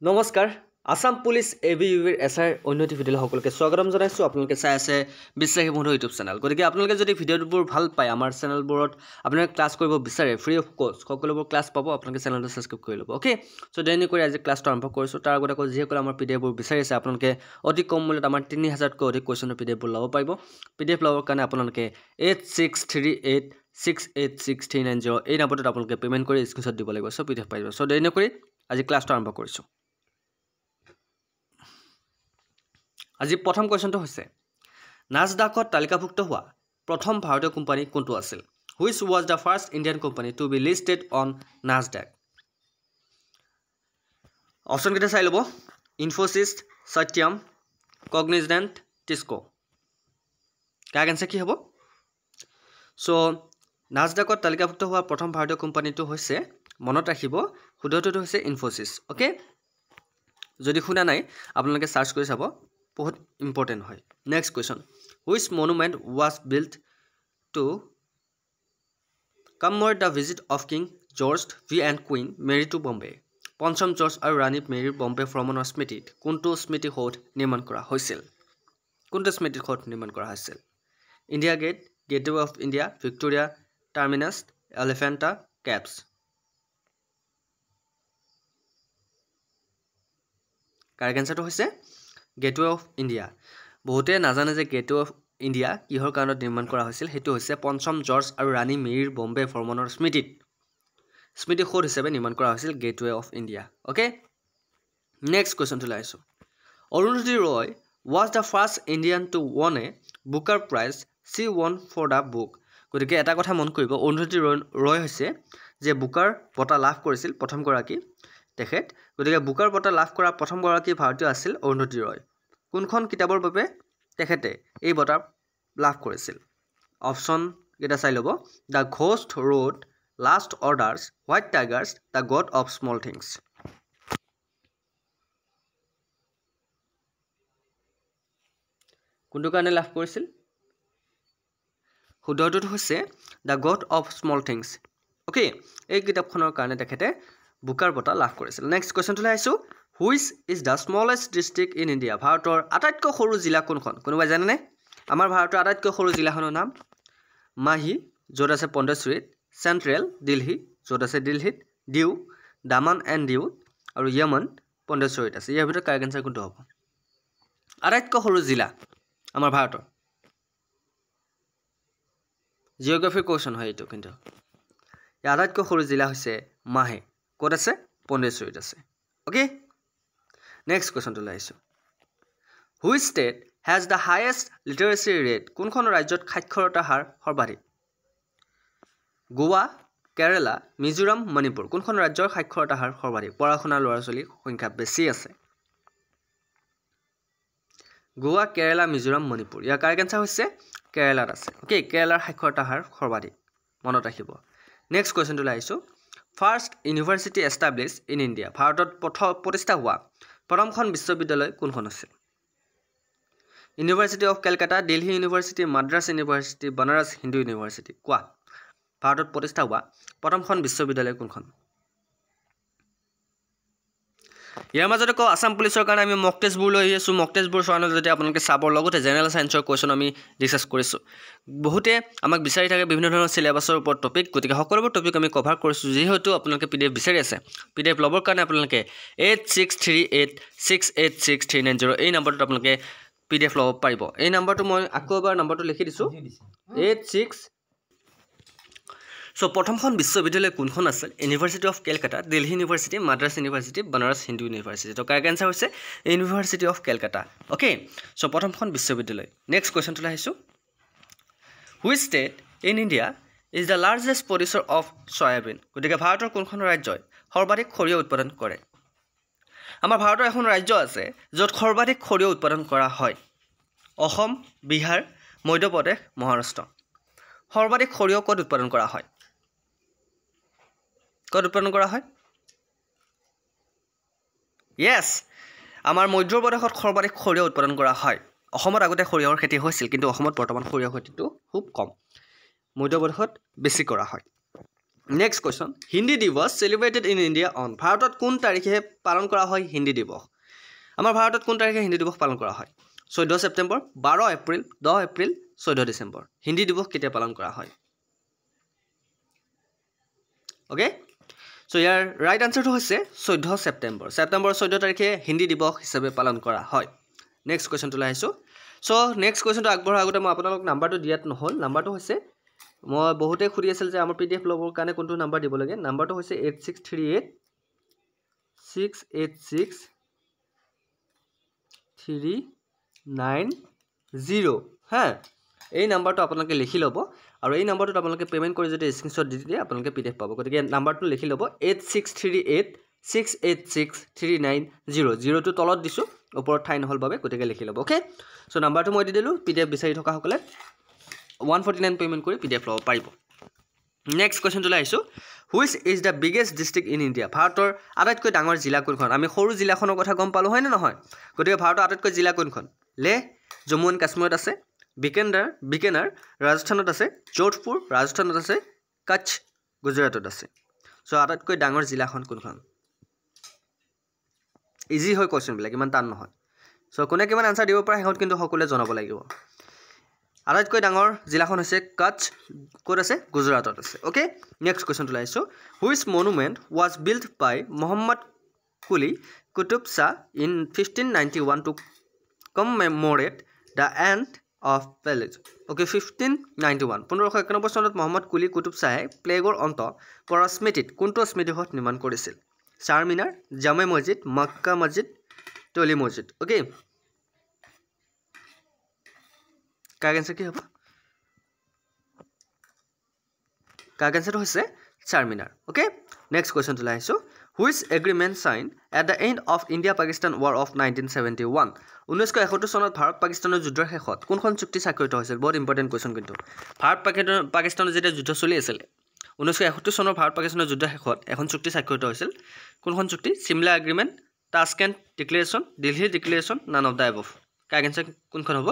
নমস্কাৰ, Assam police A B U বিৰ S আইৰ অন্য এটি ভিডিঅ'লৈ সকলোকে স্বাগতম জনাইছোঁ। আপোনালোকে চাই আছে বিশ্বাসী বন্ধু ইউটিউব চেনেল। গতিকে আপোনালোকে যদি ভিডিঅ'বোৰ ভাল পায়, আমাৰ চেনেলবোৰত আপোনালোকে ক্লাছ কৰিব বিচাৰে, ফ্ৰী অফ কষ্ট সকলোবোৰ ক্লাছ পাব, আপোনালোকে চেনেলটো ছাবস্ক্ৰাইব কৰি ল'ব। অ'কে, চ' দেৰি কৰি আজি ক্লাছটো আৰম্ভ কৰিছোঁ। তাৰ আগতে আকৌ যিসকলে আমাৰ পি ডি এফবোৰ বিচাৰিছে, আপোনালোকে অতি কম মূল্যত আমাৰ 3000তকৈ অধিক কুৱেশ্যনৰ পি ডি এফবোৰ ল'ব পাৰিব। পি ডি এফ ল'বৰ কাৰণে আপোনালোকে 8638686390 এই নম্বৰটোত আপোনালোকে পে'মেণ্ট কৰি স্ক্ৰীণশ্বট দিব লাগিব। চ' পি ডি এফ পাই যাব। চ' দেৰি নকৰি আজি ক্লাছটো আৰম্ভ কৰিছোঁ। আজি প্ৰথম কুৱেশ্যনটো হৈছে, নাছডাকত তালিকাভুক্ত হোৱা প্ৰথম ভাৰতীয় কোম্পানী কোনটো আছিল? Which was the first Indian company to be listed on Nasdaq? অপশ্যনকেইটা চাই ল'ব, ইনফ'চিছ, সত্যম, কগনিজেণ্ট, টিস্কো। কাৰেক্ট এনচাৰ কি হ'ব? চ' নাছডাকত তালিকাভুক্ত হোৱা প্ৰথম ভাৰতীয় কোম্পানীটো হৈছে, মনত ৰাখিব, শুদ্ধটোতো হৈছে ইনফ'চিছ। অ'কে, যদি শুনা নাই আপোনালোকে চাৰ্চ কৰি চাব, বহুত ইম্পৰ্টেণ্ট হয়। Next question, which monument was built to commemorate the visit of King George V and Queen Mary to Bombay? পঞ্চম জৰ্জ আৰু ৰাণী মেৰীৰ বম্বে ভ্ৰমণৰ স্মৃতিত কোনটো স্মৃতিসৌধ নিৰ্মাণ কৰা হৈছিল? কোনটো স্মৃতিসৌধ নিৰ্মাণ কৰা হৈছিল? India Gate, Gateway of India, Victoria Terminus, Elephanta Caves. Correct এনচাৰটো হৈছে গেটৱে অফ ইণ্ডিয়া। বহুতে নাজানে যে গেটৱে অফ ইণ্ডিয়া কিহৰ কাৰণত নিৰ্মাণ কৰা হৈছিল। সেইটো হৈছে পঞ্চম জৰ্জ আৰু ৰাণী মেৰীৰ বম্বে ভ্ৰমণৰ স্মৃতিত স্মৃতিসৌধ হিচাপে নিৰ্মাণ কৰা হৈছিল Gateway of India. Okay, next কুৱেশ্যনটোলৈ আহিছোঁ। Arundhati Roy was the first Indian to won a Booker Prize, she won for the book. গতিকে এটা কথা মন কৰিব, অৰুন্ধতী ৰয় হৈছে যে বুকাৰ বঁটা লাভ কৰিছিল প্ৰথমগৰাকী তেখেত। গতিকে বুকাৰ বঁটা লাভ কৰা প্ৰথমগৰাকী ভাৰতীয় আছিল অৰুন্ধতী ৰয়। কোনখন কিতাপৰ বাবে তেখেতে এই বঁটা লাভ কৰিছিল? অপশ্যনকেইটা চাই ল'ব, the Ghost Road, Last Orders, White Tigers, the God of Small Things. কোনটো কাৰণে লাভ কৰিছিল? শুদ্ধটোত হৈছে the God of Small Things. Okay, এই কিতাপখনৰ কাৰণে তেখেতে বুকাৰ বঁটা লাভ কৰিছিল। নেক্সট কুৱেশ্যনটোলৈ আহিছোঁ, which is the smallest district in India? ভাৰতৰ আটাইতকৈ সৰু জিলা কোনখন? কোনোবাই জানেনে? আমাৰ ভাৰতৰ আটাইতকৈ সৰু জিলাখনৰ নাম? মাহী, য'ত আছে পণ্ডচেৰীত, চেণ্ট্ৰেল দিল্লী, য'ত আছে দিল্লীত, দিউ, দামান এণ্ড দিউ আৰু য়মন পণ্ডচেৰীত আছে। ইয়াৰ ভিতৰত কাৰেক্ট এনচাৰ কোনটো হ'ব? আটাইতকৈ সৰু জিলা আমাৰ ভাৰতৰ, জিঅ'গ্ৰাফিৰ কুৱেশ্যন হয় এইটো। কিন্তু ইয়াৰ আটাইতকৈ সৰু জিলা হৈছে মাহে, ক'ত আছে? পণ্ডচেৰীত আছে। অ'কে, নেক্সট কুৱেশ্যনটোলৈ আহিছোঁ, which state has the highest literacy rate? কোনখন ৰাজ্যত সাক্ষৰতা হাৰ সৰ্বাধিক? গোৱা, কেৰালা, মিজোৰাম, মণিপুৰ। কোনখন ৰাজ্যৰ সাক্ষৰতা হাৰ সৰ্বাধিক? পঢ়া শুনা ল'ৰা ছোৱালীৰ সংখ্যা বেছি আছে। গোৱা, কেৰালা, মিজোৰাম, মণিপুৰ। ইয়াৰ কাৰেক্ট এনচাৰ হৈছে কেৰালাত আছে। অ'কে, কেৰালাৰ সাক্ষৰতা হাৰ সৰ্বাধিক, মনত ৰাখিব। নেক্সট কুৱেশ্যনটোলৈ আহিছোঁ, first university establish in India? ভাৰতত প্ৰতিষ্ঠা হোৱা প্ৰথমখন বিশ্ববিদ্যালয় কোনখন আছিল? University of Calcutta, Delhi University, Madras University, Banaras Hindu University. কোৱা, ভাৰতত প্ৰতিষ্ঠা হোৱা প্ৰথমখন বিশ্ববিদ্যালয় কোনখন? ইয়াৰ মাজতে কওঁ, আছাম পুলিচৰ কাৰণে আমি মক টেষ্টবোৰ লৈ আহি আছোঁ। মক টেষ্টবোৰ চোৱা নাই যদি আপোনালোকে চাবৰ লগতে জেনেৰেল ছায়েন্সৰ কুৱেশ্যন আমি ডিছকাছ কৰিছোঁ। বহুতে আমাক বিচাৰি থাকে বিভিন্ন ধৰণৰ চিলেবাছৰ ওপৰত টপিক, গতিকে সকলোবোৰ টপিক আমি কভাৰ কৰিছোঁ। যিহেতু আপোনালোকে পি ডি এফ বিচাৰি আছে, পি ডি এফ ল'বৰ কাৰণে আপোনালোকে 8638686390 এই নম্বৰটোত আপোনালোকে পি ডি এফ ল'ব পাৰিব। এই নম্বৰটো মই আকৌ এবাৰ নম্বৰটো লিখি দিছোঁ, 86। চ' প্ৰথমখন বিশ্ববিদ্যালয় কোনখন আছিল? University of Calcutta, Delhi University, Madras University, Banaras Hindu University. তো কাৰেক্ট এনচাৰ হৈছে University of Calcutta. Okay, so প্ৰথমখন বিশ্ববিদ্যালয়। নেক্সট কুৱেশ্যনটোলৈ আহিছোঁ, which state in India is the largest producer of soybean? গতিকে ভাৰতৰ কোনখন ৰাজ্যই সৰ্বাধিক সৰিয়হ উৎপাদন কৰে? আমাৰ ভাৰতৰ এখন ৰাজ্য আছে য'ত সৰ্বাধিক সৰিয়হ উৎপাদন কৰা হয়। অসম, বিহাৰ, মধ্যপ্ৰদেশ, মহাৰাষ্ট্ৰ। সৰ্বাধিক সৰিয়হ ক'ত উৎপাদন কৰা হয়? ক'ত উৎপাদন কৰা হয়? য়েছ, আমাৰ মধ্যপ্ৰদেশত সৰ্বাধিক সৰিয়হ উৎপাদন কৰা হয়। অসমত আগতে সৰিয়হৰ খেতি হৈছিল, কিন্তু অসমত বৰ্তমান সৰিয়হ খেতিটো খুব কম, মধ্যপ্ৰদেশত বেছি কৰা হয়। Next question, Hindi Diwas celebrated in India on. ভাৰতত কোন তাৰিখে পালন কৰা হয় হিন্দী দিৱস? আমাৰ ভাৰতত কোন তাৰিখে হিন্দী দিৱস পালন কৰা হয়? 14 ছেপ্টেম্বৰ, 12 এপ্ৰিল, 10 এপ্ৰিল, 14 ডিচেম্বৰ। হিন্দী দিৱস কেতিয়া পালন কৰা হয়? অ'কে, চ' ইয়াৰ ৰাইট আনচাৰটো হৈছে 14 ছেপ্টেম্বৰ। ছেপ্টেম্বৰ 14 তাৰিখে হিন্দী দিৱস হিচাপে পালন কৰা হয়। নেক্সট কুৱেশ্যনটোলৈ আহিছোঁ। চ' নেক্সট কুৱেশ্যনটো আগবঢ়াৰ আগতে মই আপোনালোক নাম্বাৰটো দিয়াত নহ'ল। নাম্বাৰটো হৈছে, মই বহুতেই সুধি আছিল যে আমাৰ PDF ল'বৰ কাৰণে কোনটো নাম্বাৰ দিব লাগে। নাম্বাৰটো হৈছে 8638 686 390। হা, এই নাম্বাৰটো আপোনালোকে লিখি ল'ব আৰু এই নাম্বাৰটোত আপোনালোকে পে'মেণ্ট কৰি যদি স্ক্ৰীনশ্বট দি দিয়ে আপোনালোকে PDF পাব। গতিকে নাম্বাৰটো লিখি ল'ব 8638 686 390। জিৰ'টো তলত দিছোঁ, ওপৰত ঠাই নহ'ল বাবে, গতিকে লিখি ল'ব। অ'কে, চ' নাম্বাৰটো মই দি দিলোঁ। PDF বিচাৰি থকাসকলে 149 পে'মেণ্ট কৰি PDF ল'ব পাৰিব। নেক্সট কুৱেশ্যনটোলৈ আহিছোঁ। Which is the biggest district in India? ভাৰতৰ আটাইতকৈ ডাঙৰ জিলা কোনখন? আমি সৰু জিলাখনৰ কথা গম পালোঁ হয়নে নহয়? গতিকে ভাৰতৰ আটাইতকৈ জিলা কোনখন? লেহ জম্মু এণ্ড কাশ্মীৰত আছে, বিকেনাৰ ৰাজস্থানত আছে, যোধপুৰ ৰাজস্থানত আছে, কচ্ছ গুজৰাটত আছে। চ' আটাইতকৈ ডাঙৰ জিলাখন কোনখন? ইজি হয় কুৱেশ্যনবিলাক, ইমান টান নহয়। চ' কোনে কিমান আনচাৰ দিব পাৰে শেষত কিন্তু সকলোৱে জনাব লাগিব। আটাইতকৈ ডাঙৰ জিলাখন হৈছে কচ্ছ, ক'ত আছে? গুজৰাটত আছে। অ'কে, নেক্সট কুৱেশ্যনটোলৈ আহিছোঁ। Which monument was built by Mohammad Quli Qutb Shah in 1591 to commemorate the end of plague? Okay, 1591, 1591 চনত মহম্মদ কুলি কুতুব শ্বাহে প্লেগৰ অন্ত পৰাৰ স্মৃতিত কোনটো স্মৃতিসৌধ নিৰ্মাণ কৰিছিল? চাৰমিনাৰ, জামে মছজিদ, মক্কা মছজিদ, টলি মছজিদ। অ'কে, কাৰেক্ট এনচাৰ কি হ'ব? কাৰেক্ট এনচাৰটো হৈছে চাৰমিনাৰ। অ'কে, নেক্সট কুৱেশ্যনটোলৈ আহিছোঁ। Which agreement sign at the end of India Pakistan war of 1971? 1971 চনত ভাৰত পাকিস্তানৰ যুদ্ধৰ শেষত কোনখন চুক্তি স্বাক্ষৰিত হৈছিল? বহুত ইম্পৰ্টেণ্ট কুৱেশ্যন কিন্তু। ভাৰত পাকিস্তানৰ যেতিয়া যুদ্ধ চলি আছিল 1971 চনৰ ভাৰত পাকিস্তানৰ যুদ্ধৰ শেষত এখন চুক্তি স্বাক্ষৰিত হৈছিল। কোনখন চুক্তি? Simla agreement, Tashkent declaration, Delhi declaration, none of the above. Correct answer কোনখন হ'ব?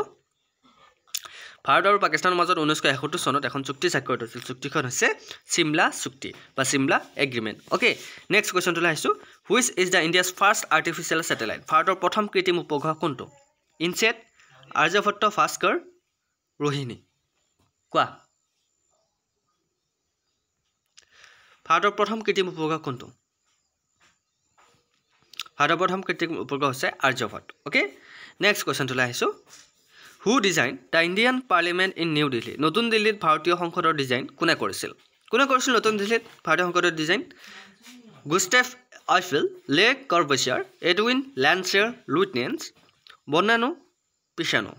ভাৰত আৰু পাকিস্তানৰ মাজত 1971 চনত এখন চুক্তি স্বাক্ষৰিত হৈছিল। চুক্তিখন হৈছে চিমলা চুক্তি বা চিমলা এগ্ৰিমেণ্ট। অ'কে, নেক্সট কুৱেশ্যনটোলৈ আহিছোঁ। Which is the India's first artificial satellite? ভাৰতৰ প্ৰথম কৃত্ৰিম উপগ্ৰহ কোনটো? ইনছেট, আৰ্যভট্ট, ভাস্কৰ, ৰোহিণী। কোৱা, ভাৰতৰ প্ৰথম কৃত্ৰিম উপগ্ৰহ কোনটো? ভাৰতৰ প্ৰথম কৃত্ৰিম উপগ্ৰহ হৈছে আৰ্যভট্ট। অ'কে, নেক্সট কুৱেশ্যনটোলৈ আহিছোঁ। Who design the Indian parliament in New Delhi? নতুন দিল্লীত ভাৰতীয় সংসদৰ ডিজাইন কোনে কৰিছিল? কোনে কৰিছিল নতুন দিল্লীত ভাৰতীয় সংসদৰ design? Gustave Eiffel, Le Corbusier, Edwin Landseer Lutyens, Bonanno Pisano.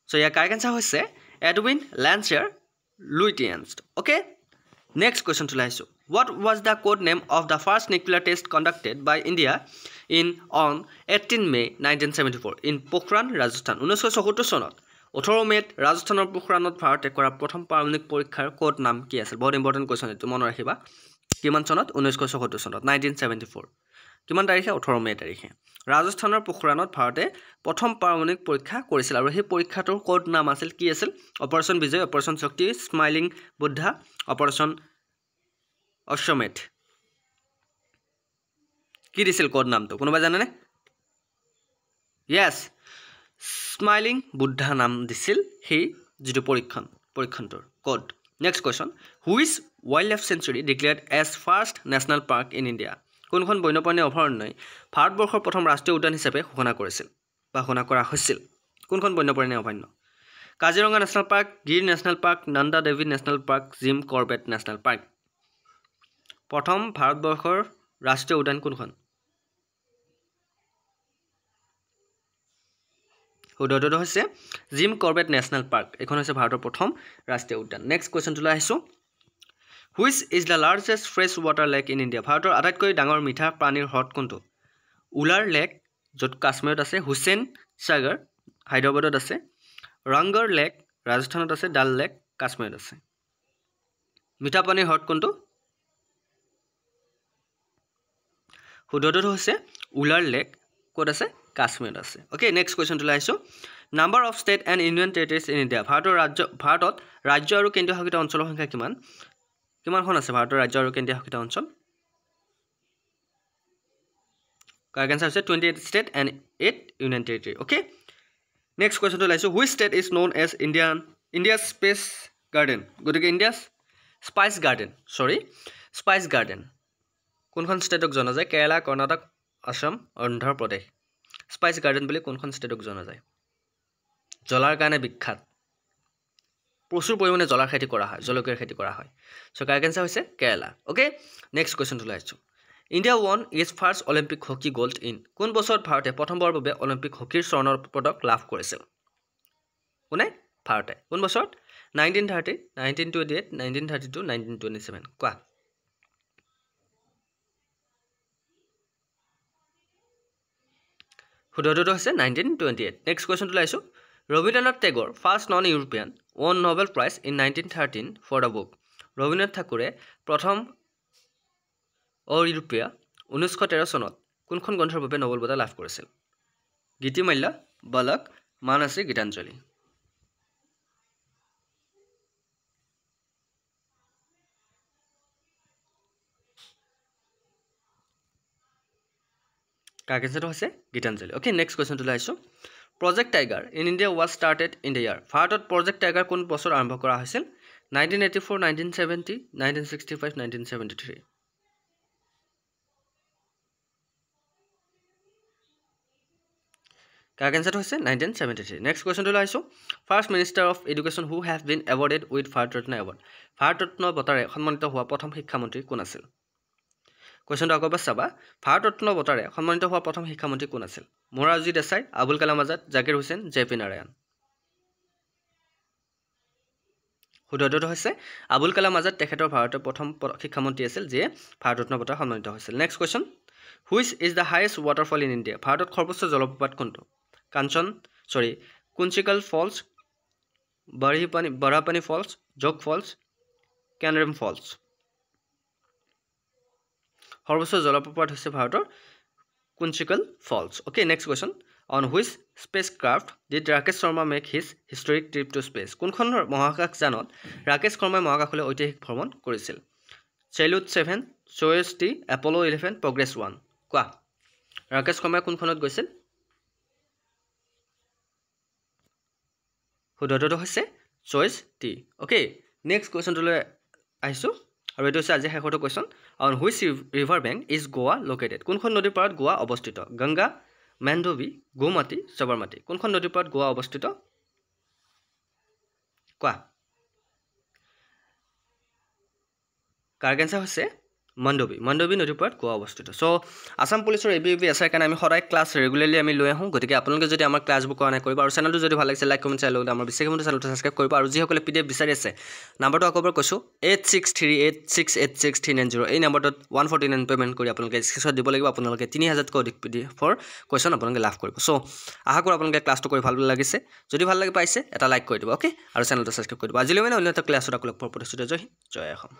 So year correct answer হৈছে Edwin Landseer Lutyens. Okay, next কুৱেশ্যনটোলৈ আহিছোঁ। What was the code name of the first nuclear test conducted by India in on 18 May 1974 in Pokhran, Rajasthan? 1974 চনত 18 মে'ত ৰাজস্থানৰ পোখৰাণত ভাৰতে কৰা প্ৰথম পাৰমাণৱিক পৰীক্ষাৰ কোড নাম কি আছিল? বহুত ইম্পৰ্টেণ্ট কুৱেশ্যন এইটো, মনত ৰাখিবা। কিমান চনত? 1974 চনত, 1974। কিমান তাৰিখে? 18 মে' তাৰিখে ৰাজস্থানৰ পোখৰাণত ভাৰতে প্ৰথম পাৰমাণৱিক পৰীক্ষা কৰিছিল আৰু সেই পৰীক্ষাটোৰ কোড নাম আছিল কি আছিল? Operation Vijay, operation Shakti, smiling Buddha, operation Ashwamedh. কি দিছিল কোড নামটো কোনোবাই জানেনে? য়েছ, স্মাইলিং বুদ্ধা নাম দিছিল সেই যিটো পৰীক্ষণটোৰ code. Next question, which wild life sanctuary declared as first national park in India? কোনখন বন্যপ্ৰাণী অভয়াৰণ্যই ভাৰতবৰ্ষৰ প্ৰথম ৰাষ্ট্ৰীয় উদ্যান হিচাপে ঘোষণা কৰিছিল বা ঘোষণা কৰা হৈছিল? কোনখন বন্যপ্ৰাণী অভয়াৰণ্য? Kaziranga national park, Gir national park, Nanda Devi national park, Jim Corbett national park. প্ৰথম ভাৰতবৰ্ষৰ ৰাষ্ট্ৰীয় উদ্যান কোনখন? শুদ্ধটো হৈছে জিম কৰ্বেট নেশ্যনেল পাৰ্ক। এইখন হৈছে ভাৰতৰ প্ৰথম ৰাষ্ট্ৰীয় উদ্যান। নেক্সট কুৱেশ্যনটোলৈ আহিছোঁ। Which is the largest fresh water lake in India? ভাৰতৰ আটাইতকৈ ডাঙৰ মিঠা পানীৰ হ্ৰদ কোনটো? উলাৰ লেক য'ত কাশ্মীৰত আছে, হুছেইন সাগৰ হায়দৰাবাদত আছে, ৰংগৰ লেক ৰাজস্থানত আছে, ডাল লেক কাশ্মীৰত আছে। মিঠা পানীৰ হ্ৰদ কোনটো? শুদ্ধটো হৈছে উলাৰ লেক, ক'ত আছে? কাশ্মীৰত আছে। অ'কে, নেক্সট কুৱেশ্যনটোলৈ আহিছোঁ। Number of state and union territories in India. ভাৰতত ৰাজ্য আৰু কেন্দ্ৰীয় শাসিত অঞ্চলৰ সংখ্যা কিমান? কিমানখন আছে ভাৰতৰ ৰাজ্য আৰু কেন্দ্ৰীয় শাসিত অঞ্চল? কাৰেক্ট এনচাৰ হৈছে 28 state and 8 union territory. Okay, next কুৱেশ্যনটো ওলাইছোঁ। Which state is known as India's space garden? গতিকে India's spice garden, sorry spice garden কোনখন ষ্টেটক জনা যায়? কেৰালা, কৰ্ণাটক, আছাম, অন্ধ্ৰপ্ৰদেশ। স্পাইচ গাৰ্ডেন বুলি কোনখন ষ্টেটক জনা যায়? জ্বলাৰ কাৰণে বিখ্যাত, প্ৰচুৰ পৰিমাণে জ্বলাৰ খেতি কৰা হয়, জলকীয়াৰ খেতি কৰা হয়। চ' কাৰেক্ট এনচাৰ হৈছে কেৰালা। অ'কে, নেক্সট কুৱেশ্যনটোলৈ আহিছোঁ। India won its first Olympic hockey gold in. কোন বছৰত ভাৰতে প্ৰথমবাৰৰ বাবে অলিম্পিক হকীৰ স্বৰ্ণ পদক লাভ কৰিছিল? কোনে? ভাৰতে। কোন বছৰত? 1930, 1928, 1932, 1927। কোৱা। শুদ্ধটো হৈছে 1928। নেক্সট কুৱেশ্যনটোলৈ আহিছোঁ। Rabindranath Tagore first non European won Nobel prize in 1913 for the book. Rabindranath ঠাকুৰে প্ৰথম অইউৰোপীয় 1913 চনত কোনখন গ্ৰন্থৰ বাবে নোবেল বঁটা লাভ কৰিছিল? গীতিমাল্য, বালক, মানসী, গীতাঞ্জলি। কাৰেক্ট এনচাৰটো হৈছে গীতাঞ্জলি। অ'কে, নেক্সট কুৱেশ্যনটোলৈ আহিছোঁ। Project tiger in India was started in the year. ভাৰতত প্ৰজেক্ট টাইগাৰ কোন বছৰত আৰম্ভ কৰা হৈছিল? 1984, 1970, 1965, 1973। কাৰেক্ট এনচাৰটো হৈছে 1973। নেক্সট কুৱেশ্যনটোলৈ আহিছোঁ। First minister of education who have been awarded with Bharat Ratna award. Bharat Ratna বঁটাৰে সন্মানিত হোৱা প্ৰথম শিক্ষামন্ত্ৰী কোন আছিল? কুৱেশ্যনটো আকৌ এবাৰ চাবা। ভাৰতৰত্ন বঁটাৰে সন্মানিত হোৱা প্ৰথম শিক্ষামন্ত্ৰী কোন আছিল? Morarji Desai, Abul Kalam Azad, Zakir Hussain, J P Narayan. শুদ্ধটো হৈছে আবুল কালাম আজাদ তেখেতৰ ভাৰতৰ প্ৰথম শিক্ষামন্ত্ৰী আছিল যিয়ে ভাৰতৰত্ন বঁটা সন্মানিত হৈছিল। Next question, which is the highest waterfall in India? ভাৰতত সৰ্বোচ্চ জলপ্ৰপাত কোনটো? Kunchikal falls, Barapani falls, Jog falls, Canrem falls. সৰ্বোচ্চ জলপ্ৰপাত হৈছে ভাৰতৰ Kunchikal falls. Okay, next question, on which spacecraft did Rakesh Sharma make his historic trip to space? কোনখন মহাকাশযানত ৰাকেশ শৰ্মাই মহাকাশলৈ ঐতিহাসিক ভ্ৰমণ কৰিছিল? Salyut 7, Soyuz T, Apollo 11, Progress 1। কোৱা, ৰাকেশ শৰ্মাই কোনখনত গৈছিল? শুদ্ধটো হৈছে চইচ টি। অ'কে, নেক্সট কুৱেশ্যনটোলৈ আহিছোঁ আৰু এইটো হৈছে আজি শেষৰটো question. On which river bank is Goa located? কোনখন নদীৰ পাৰত গোৱা অৱস্থিত? গংগা, মেণ্ডোবি, গোমতী, সবৰমতী। কোনখন নদীৰ পাৰত গোৱা অৱস্থিত? কোৱা। কাৰেক্ট এনচাৰ হৈছে মণ্ডবী। মণ্ডবী নদীৰ পাৰত গোৱা অৱস্থিত। চ' আছাম পুলিচৰ A B U P S আইৰ কাৰণে আমি সদায় ক্লাছ ৰেগুলাৰলি আমি লৈ আহোঁ। গতিকে আপোনালোকে যদি আমাৰ ক্লাছবোৰ কৰা নাই কৰিব আৰু চেনেলটো যদি ভাল লাগিছে লাইক, কমেণ্ট, শ্বেয়াৰ লগতে আমাৰ বিশেষ চেনেলটো ছাবস্ক্ৰাইব কৰিব। আৰু যিসকলে পি ডি এফ বিচাৰি আছে নাম্বাৰটো আকৌ এবাৰ কৈছোঁ, 8638686390। এই নাম্বাৰটোত 149 পে'মেণ্ট কৰি আপোনালোকে স্ক্ৰীনশ্বট দিব লাগিব। আপোনালোকে 3000তকৈ অধিক পি ডি এফৰ কুৱেশ্যন আপোনালোকে লাভ কৰিব। চ' আশা কৰোঁ আপোনালোকে ক্লাছটো কৰি ভাল লাগিছে। যদি ভাল লাগি পাইছে এটা লাইক কৰি দিব, অ'কে, আৰু চেনেলটো ছাবস্ক্ৰাইব কৰি দিব। আজিলৈ মানে অন্য এটা ক্লাছত আকৌ লগ পোৱাৰ প্ৰতিশ্ৰুতি। জয় হিন্দ, জয় অসম।